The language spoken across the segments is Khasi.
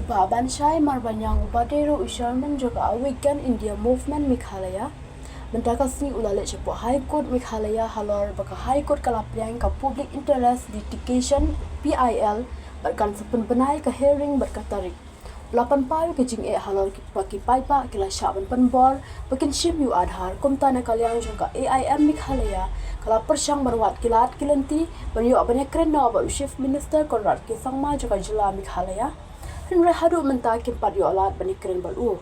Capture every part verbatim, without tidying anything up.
Bah ban shai mar ba ñiang u ba dei ruh u chairman jong ka Awaken India Movement Meghalaya. Mynta ka sngi u la leit shapoh High Court Meghalaya halor ba ka High Court ka la pdiang ka Public Interest Litigation, P I L, bad kan sa pynbna ïa ka hearing bad ka tarik. U la pynpaw ïa ka jingeh halor ki, ba ki paidbah ki la shah ban pynbor ba kin shim ïa u Aadhaar. Kumta na ka liang jong ka A I M Meghalaya ka la pyrshang ban wad ki lad ki lynti ban ïoh ban ïakren noh bad u Chief Minister Conrad K Sangma jong ka jylla Meghalaya. Hynrei haduh mynta kim pat ïoh lad ban ïakren bad u.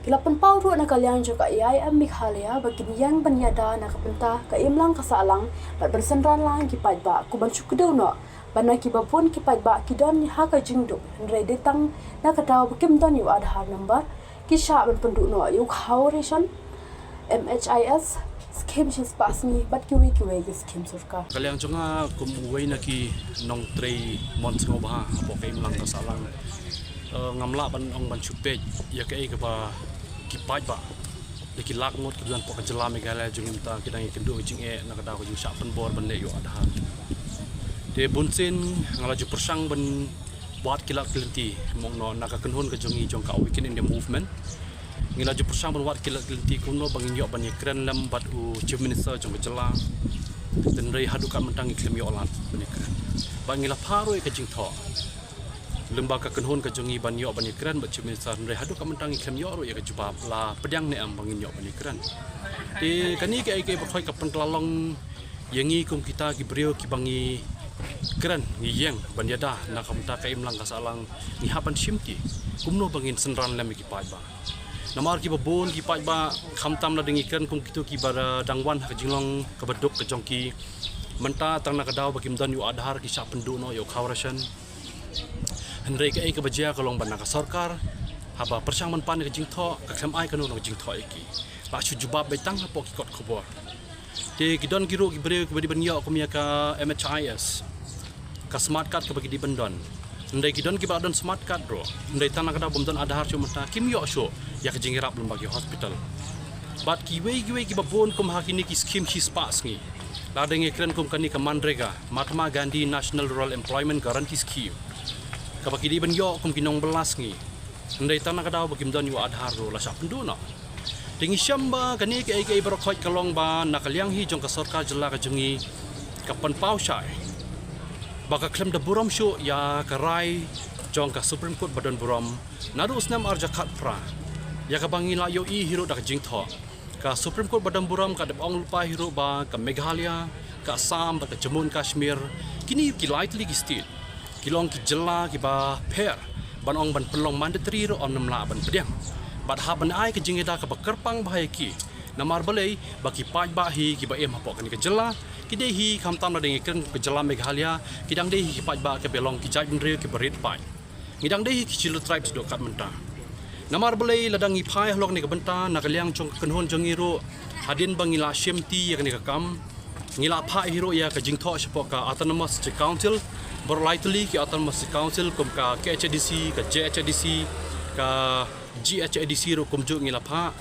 Ki la pynpaw ruh na ka liang jong ka A I M Meghalaya ba kin ïeng ban ïada na ka bynta ka imlang ka sahlang bad ban synran lang ki paidbah, kum ban shu kdew noh ba na kiba bun ki paidbah ki don ha ka jingduk, hynrei dei tang na ka daw ba kim don ïa u Aadhaar number ki shah ban pynduh noh ïa u khaw ration, M H I S, skim shispah sngi bad kiwei kiwei ki skim sorkar. Ka liang jong nga kum uwei na ki nongtrei mon sngewbha hapoh ka imlang ka sahlang, eh, ngam lah ban ong ban shu peit ïa kaei kaba ki paidbah da ki lak ngut ki don hapoh ka jylla Meghalaya jong ngi mynta ki dang ïakynduh ka jingeh na ka daw ka jingshah pynbor ban leh ïa u Aadhaar. Te bunsien nga la ju pyrshang ban wad ki lad ki lynti, mong noh na ka kynhun ka jong ngi jong ka Awaken India Movement. Ngi la ju pyrshang ban wad ki lad ki lynti kumno ba ngin ïoh ban ïakren lem bad u Chief Minister jong ka jylla. Hynrei haduh ka mynta ngi khlem ïoh lad ban ïakren. Ba ngi la phah ruh ïa ka jingthoh lyngba ka kynhun ka jong ngi ban ïoh ban ïakren bad Chief Minister, hynrei haduh ka mynta ngi khlem ïoh ruh ïa ka jubab la pdiang ne em ba ngin ïoh ban ïakren. Te kane kaei kaei ba khoi ka pynkylla long ïa ngi kum kita ki briew kiba ngi kren, ngi ïeng ban ïada na ka bynta ka imlang ka sahlang, ngi hap ban shimti kumno ba ngin synran lem ïa ki paidbah. Namar kiba bun ki paidbah, khamtam lada ngi kren kum kito kiba dang wan ha ka jinglong kaba duk ka jong ki, mynta tang na ka daw ba kim don ïa u Aadhaar ki shah pynduh noh ïa u khaw ration. Hynrei kaei kaba jia ka long ba na ka sorkar haba pyrshang ban pan ïa ka jingthoh, ka khlem ai kano kano ka jingthoh ïa ki. La shu jubab beit tang hapoh ki kot khubor. Te ki don ki ruh ki briew kiba dei ban ïoh kum ïa ka M H I S, ka smart card kaba ki dei ban don. Hynrei ki don kiba la don smart card ruh, hynrei tang na ka daw bym don Aadhaar shuh mynta kim ïoh shuh ïa ka jingïarap lyngba ki hospital. Bad kiwei kiwei kiba bun kum ha kine ki skim shispah sngi, lada ngi kren kum kane ka MGNREGA, Mahatma Gandhi National Rural Employment Guarantee Scheme, kaba ki dei ban ïoh kum ki nongbylla sngi, hynrei tang na ka daw ba kim don ïa u Aadhaar ruh la shah pynduh noh. Te ngi shem ba kane kaei kaei baroh khoit ka long ba na ka liang hi jong ka sorkar jylla ka jong ngi ka pynpaw shai ba ka khlem da burom shuh ïa ka rai jong ka Supreme Court ba don burom naduh u snem arhajar khatphra, ïa kaba ngi la ïohi hi ruh da ka jingthoh. Ka Supreme Court ba don burom ka dep ong lypa hi ruh ba ka Meghalaya, ka Assam bad ka Jammu and Kashmir, kine ki lai tylli ki state ki long ki jylla kiba pher ban ong ban pynlong mandatory ruh ym nym lah ban pdiang. Bad hap ban ai ka jingïada kaba kyrpang bha ïa ki. Namar balei? Ba ki paidbah hi kiba im hapoh kane ka jylla, ki dei hi, khamtam lada ngi kren ka jylla Meghalaya, ki dang dei hi ki paidbah kiba long ki jaitbynriew kiba rit paid. Ngi dang dei hi ki Scheduled Tribes haduh kat mynta. Namar balei? Lada ngi phai halor kane ka bynta na ka liang jong ka kynhun jong ngi ruh, hadien ba ngi la shimti ïa kane ka kam, ngi la phah hi ruh ïa ka jingthoh shapoh ka Autonomous District Council, baroh lai tylli ki Autonomous District Council kum ka K H A D C, ka J H A D C, ka G H A D C ruh kumjuh ngi la phah.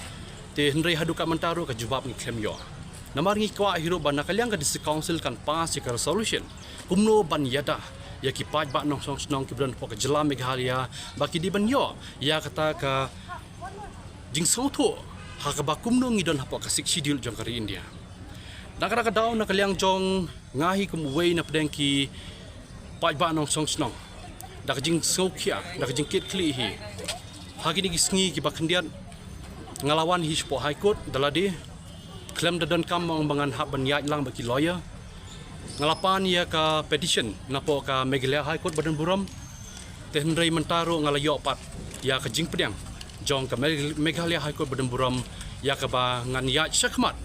Te hynrei haduh kat mynta ruh ka jubab ngi khlem ïoh. Namar ngi kwah hi ruh ba na ka liang ka District Council kan pass ïa ka resolution kumno ban ïada ïa ki paidbah nongshong shnong kiba don hapoh ka jylla Meghalaya ba ki dei ban ïoh ïa kata ka jingsngewthuh ha kaba kumno ngi don hapoh ka Sixth Schedule jong ka ri India. Na kata ka daw na ka liang jong nga hi kum uwei na pdeng ki paidbah nongshong shnong, da ka jingsngewkhia, da ka jingkitkhlieh hi, ha kine ki sngi kiba khyndiat nga la wan hi shapoh High Court da lade, khlem da donkam ong ba ngan hap ban ïaid lang bad ki lawyer. Nga la pan ïa ka petition napoh ka Meghalaya High Court ba don burom. Te hynrei mynta ruh nga la ïoh pat ïa ka jingpdiang jong ka Meg-, Meghalaya High Court ba don burom ïa kaba ngan ïaid shakhmat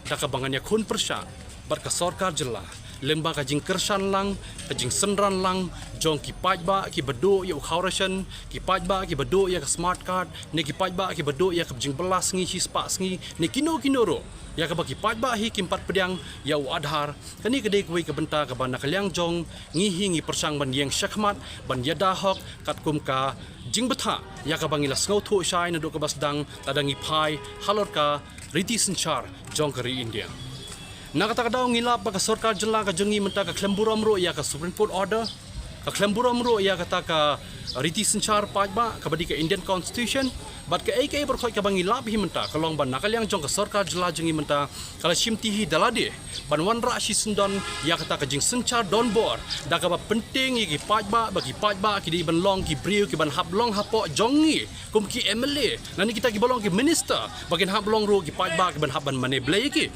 da kaba ngan ïakhun pyrshah bad ka sorkar jylla lyngba ka jingkyrshan lang, ka jingsynran lang jong ki paidbah kiba duh ïa u khaw ration, ki paidbah kiba duh ïa ka smart card, ne ki paidbah kiba duh ïa ka jingbylla sngi shispah sngi, ne kino kino ruh ïa kaba ki paidbah hi kim pat pdiang ïa u Aadhaar. Kane ka dei kawei ka bynta kaba na ka liang jong ngi hi ngi pyrshang ban ïeng shakhmat ban ïada hok katkum ka jingbthah ïa kaba ngi la sngewthuh shai naduh kaba sdang lada ngi phai halor ka riti synshar jong ka ri India. Na kata ka daw ngi lap ba ka sorkar jylla ka jong ngi mynta ka khlem burom ruh ïa ka Supreme Court order, ka khlem burom ruh ïa kata ka, riti synshar paidbah kaba dei ka Indian Constitution, bad kaei kaei baroh kaba ngi lap hi mynta ka long ba na ka liang jong ka sorkar jylla jong ngi mynta ka la shimti hi da lade ban wanrah shisyndon ïa kata ka jingsynshar donbor da kaba pyntieng ïa ki paidbah ba ki paidbah ki dei ban long ki briew ki ban hap long hapoh jong ngi kum ki M L A lane kita kiba long ki minister ba kin hap long ruh ki paidbah ki ban hap ban mane blei ïa ki.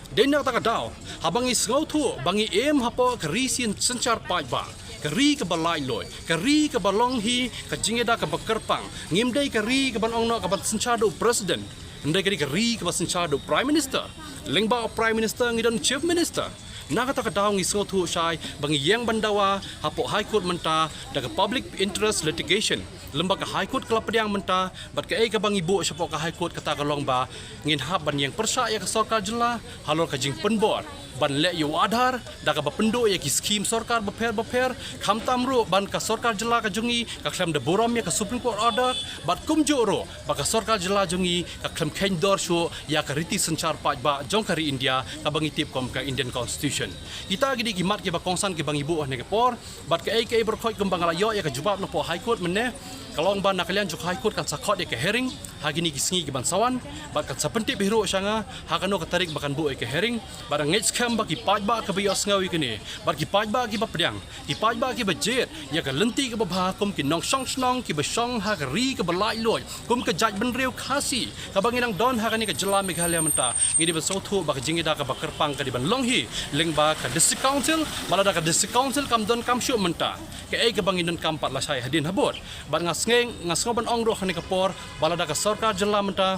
Dei na kata ka daw haba ngi sngewthuh ba ngi im hapoh ka ri syn- synshar paidbah, ka ri kaba laitluid, ka ri kaba long hi ka jingïada kaba kyrpang. Ngim dei ka ri kaban ong noh kaban synshar da u president, hynrei ka dei ka ri kaba synshar da u prime minister. Lyngba u prime minister ngi don chief minister. Na kata ka daw ngi sngewthuh shai ba ngi ïeng ban dawa hapoh High Court mynta da ka public interest litigation. Lymba ka High Court ka la pdiang mynta bad kaei kaba ngi buh shapoh ka High Court kata ka long ba ngin hap ban ïeng pyrshah ïa ka sorkar jylla halor ka jingpynbor ban leh ïa u Aadhaar da kaba pynduh ïa ki skim sorkar bapher bapher, khamtam ruh ban ka sorkar jylla ka jong ngi ka khlem da burom ïa ka Supreme Court order, bad kumjuh ruh ba ka sorkar jylla jong ngi ka khlem kheiñ dor shuh ïa ka riti synshar paidbah jong ka ri India kaba ngi tip kum ka Indian Constitution. Kita ki dei ki mat kiba kongsan kiba ngi buh ha kane ka por. Bad kaei kaei baroh kumba nga la ïoh ïa ka jubab napoh High Court mynne, ka long ba na ka liang jong ka High Court kan sa khot ïa ka hearing ha kine ki sngi kiban sa wan, bad kan sa pyntip hi ruh sha nga ha kano ka tarik ba kan buh ïa ka hearing. Bad nga ngeit skhem ba ki paidbah kiba ïohsngew ïa kane bad ki paidbah kiba pdiang, ki paidbah kiba jied ïa ka lynti kaba bha kum ki nongshong shnong kiba shong ha ka ri kaba laitluid kum ka jaitbynriew Khasi kaba ngi nang don ha kane ka jylla Meghalaya mynta. Ngi dei ban sngewthuh ba ka jingïada kaba kyrpang ka dei ban long hi lyngba ka District Council, ba lada ka District Council kam donkam shuh mynta, kaei kaba ngi donkam pat lashai hadien habud. Bad nga sngew, nga sngew ban ong ruh ha kane ka por ba lada ka sorkar jylla mynta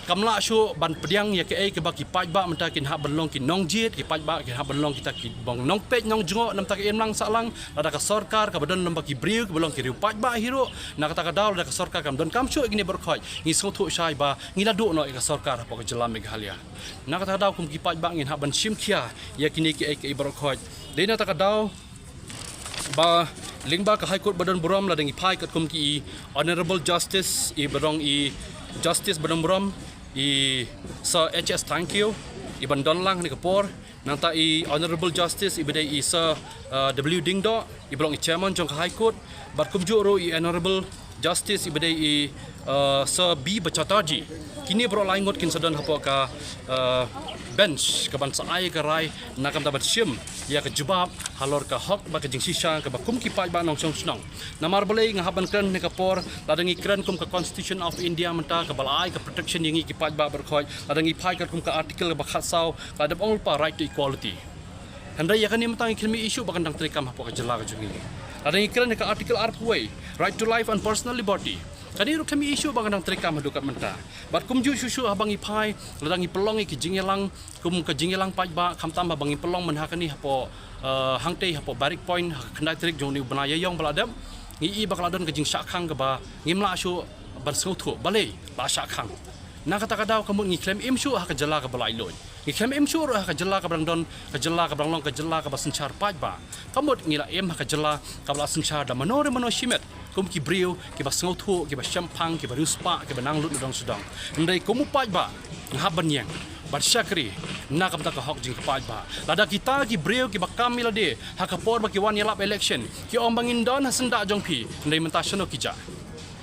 kam lah shuh ban pdiang ïa kaei kaba ki paidbah mynta kin hap ban long ki nongjied, ki paidbah kin hap ban long kita kiba nongpeit nongjngoh na bynta ka imlang sahlang, lada ka sorkar kaba don lem bad ki briew kiba long ki riew paidbah hi ruh, na kata ka daw lada ka sorkar kam donkam shuh ïa kine baroh, ngi sngewthuh shai ba ngi la duh noh ïa ka sorkar hapoh ka jylla Meghalaya. Na kata ka daw kum ki paidbah ngin hap ban shim khia ïa kine kiei kiei baroh. Dei na kata ka daw ba lyngba ka High Court ba don burom, lada ngi phai katkum ki Honorable Justice i ba don i Justice ba don burom, i Sir H S Thangkhiew i ban don lang ha kane ka por. Nangta i Honorable Justice i ba dei i Sir, uh, W Diengdoh i ba long i Chairman jong ka High Court, bad kumjuh ruh i Honorable Justice i ba dei i, uh, Sir B Bhattacharjee. Kine baroh lai ngut kin sa don hapoh ka, uh, bench kaban sa ai ka rai na ka bynta ban shim ïa ka jubab halor ka hok bad ka jingshisha kaba kum ki paidbah nongshong shnong. Namar balei nga hap ban kren ha kane ka por, lada ngi kren kum ka Constitution of India mynta kaba la ai ka protection ïa ngi ki paidbah baroh, lada ngi phai katkum ka article kaba khatsaw, ka dep ong lypa right to equality. Hynrei ïa kane mynta ngi khlem ïohi shuh ba kan dang treikam hapoh ka jylla ka jong ngi. Lada ngi kren ïa ka article arphew wei, right to life and personal liberty, kane ruh khlem ïohi shuh ba kan dang treikam haduh katne mynta. Bad kumjuh shuh shuh haba ngi phai, lada ngi pynlong ïa ki jingïalang kum ka jingïalang paidbah, khamtam haba ngi pynlong mynta kane hapoh, eh, hangtei hapoh Barrack Point ha ka khyndai tarik jong une u bnai Ïaïong ba la dep, ngi ïohi ba ka la don ka jingshah khang kaba ngim lah shuh ban sngewthuh balei la shah khang. Na kata ka daw ka mut ngi khlem im shuh ha ka jylla kaba laitluid. Ngi khlem im shuh ruh ha ka jylla kaba dang don, ka jylla kaba dang long ka jylla kaba synshar paidbah. Ka mut ngi la im ha ka jylla kaba la synshar da mano re mano shimet kum ki briew kiba sngewthuh, kiba shemphang, kiba riewspah, kiba nang lut na dong sha dong. Hynrei kum u paidbah nga hap ban ïeng ban shakri na ka bynta ka hok jong ka paidbah. Lada kita ki briew kiba kam ïa lade ha ka por ba ki wan ïalap election ki ong ba ngin don ha syndah jong phi, hynrei mynta shano ki jah?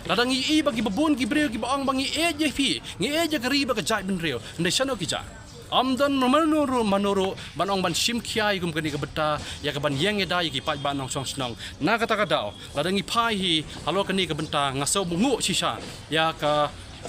Lada ngi ïohi ba kiba bun ki briew kiba ong ba ngi ïeit ïa phi, ngi ïeit ïa ka ri bad ka jaitbynriew, hynrei shano ki jah? Ym don mano ruh mano ruh ban ong ban shim khia ïa kum kane ka bynta ïa kaban ïeng ïada ïa ki paidbah nongshong shnong. Na kata ka daw lada ngi phai hi halor kane ka bynta, nga sngewnguh shisha ïa ka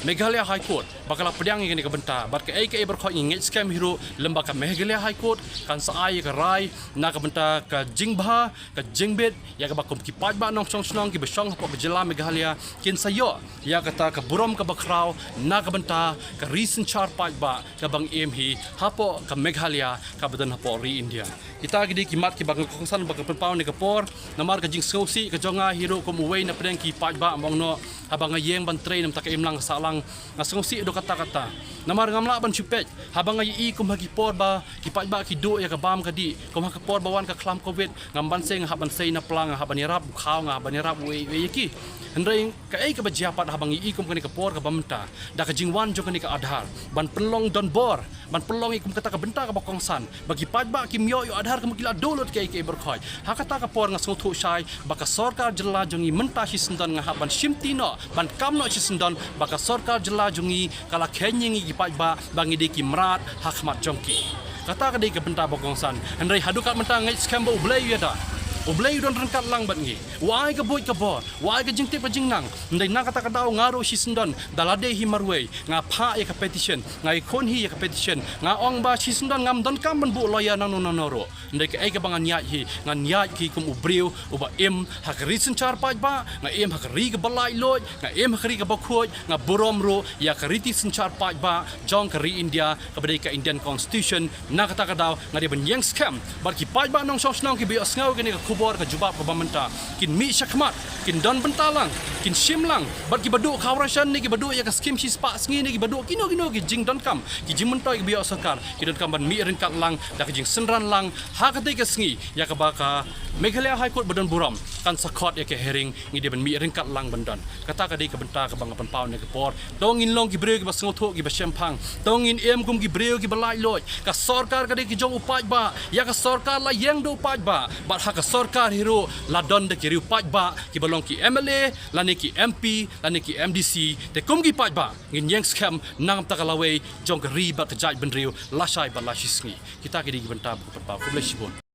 Meghalaya High Court ba ka la pdiang ïa kane ka bynta. Bad kaei kaei baroh ngi ngeit skhem hi ruh lymba ka Meghalaya High Court kan sa ai ïa ka rai na ka bynta ka jingbha, ka jingbit ïa kaba kum ki paidbah nongshong shnong kiba shong hapoh ka jylla Meghalaya kin sa ïoh ïa kata ka burom kaba khraw na ka bynta ka ri synshar paidbah kaba ngi im hi hapoh ka Meghalaya kaba don hapoh ri India. Kita ki dei ki mat kiba nga kongsan ba nga pynpaw ha kane ka por. Namar ka jingsngewsih ka jong nga hi ruh kum uwei na pdeng ki paidbah, ym ong noh Haba nga ïeng ban trei namar ka imlang ka sahlang, nga sngewsih haduh katta katta. Namar ngam lah ban shu peit, haba nga ïohi kum ha ki por ba ki paidbah ki duh ïa ka bam ka dih, kum ha ka por ba wan ka khlam covid, ngam ban sei, nga hap ban sei na plang, nga hap ban ïarap u khaw, nga hap ban ïarap u ei u ei ïa ki. Hynrei kaei kaba jia pat haba nga ïohi kum kane ka por kaba mynta, da ka jingwan jong kane ka Aadhaar, ban pynlong donbor, ban pynlong ïa kum kata ka bynta kaba kongsan, ba ki paidbah kim ïoh ïa u Aadhaar kumba ki la duh lut kaei kaei baroh khoit. Ha kata ka por nga sngewthuh shai ba ka sorkar jylla jong ngi mynta shisyndon nga hap ban shimti noh, ban kam noh shisyndon ba ka sorkar jylla jong ngi ka la kheiñ ïa ngi ki paidbah ba ngi dei ki mrad ha khmat jong ki. Kata ka dei ka bynta ba kongsan. Hynrei haduh katne mynta nga ngeit skhem ba U Blei u ïada. U Blei u don ryngkat lang bad ngi. U ai ka buit ka bor, u ai ka jingtip ka jingnang. Hynrei na kata ka daw nga ruh shisyndon, da lade hi marwei, nga phah ïa ka petition, nga ïakhun hi ïa ka petition, nga ong ba shisyndon ngam donkam ban buh lawyer nangno nangno ruh. Hynrei kaei kaba ngan ïaid hi, ngan ïaid hi kum u briew uba im ha ka ri synshar paidbah, nga im ha ka ri kaba laitluid, nga im ha ka ri kaba khuid, nga burom ruh ïa ka riti synshar paidbah jong ka ri India, kaba dei ka Indian Constitution. Na kata ka daw nga dei ban ïeng skhem bad ki paidbah nongshong shnong kiba ïohsngew ïa kane ka khubor ka jubab kaba mynta, kin mih shakhmat, kin don bynta lang, kin shim lang. Bad kiba duh khaw ration ne kiba duh ïa ka skim shispah sngi ne kiba duh kino kino ki jingdonkam, ki jingmyntoi kiba ïoh sorkar, ki donkam ban mih ryngkat lang da ka jingsynran lang ha katei ka sngi ïa kaba ka Meghalaya High Court ba don burom kan sa khot ïa ka hearing. Ngi dei ban mih ryngkat lang ban don. Kata ka dei ka bynta kaba nga pynpaw ha kane ka por. To ngin long ki briew kiba sngewthuh, kiba shemphang. To ngin im kum ki briew kiba laitluid. Ka sorkar ka dei ka jong u paidbah. Ïa ka sorkar la ïeng da u paidbah. Bad ha ka sorkar hi ruh la don da ki riew paidbah kiba long ki M L A, lane ki M P, lane ki M D C. Te kum ki paidbah ngin ïeng skhem namar ka lawei jong ka ri bad ka jaitbynriew lashai bad lashisngi. Kita ki dei ki bynta ba nga pynpaw. Khublei shibun.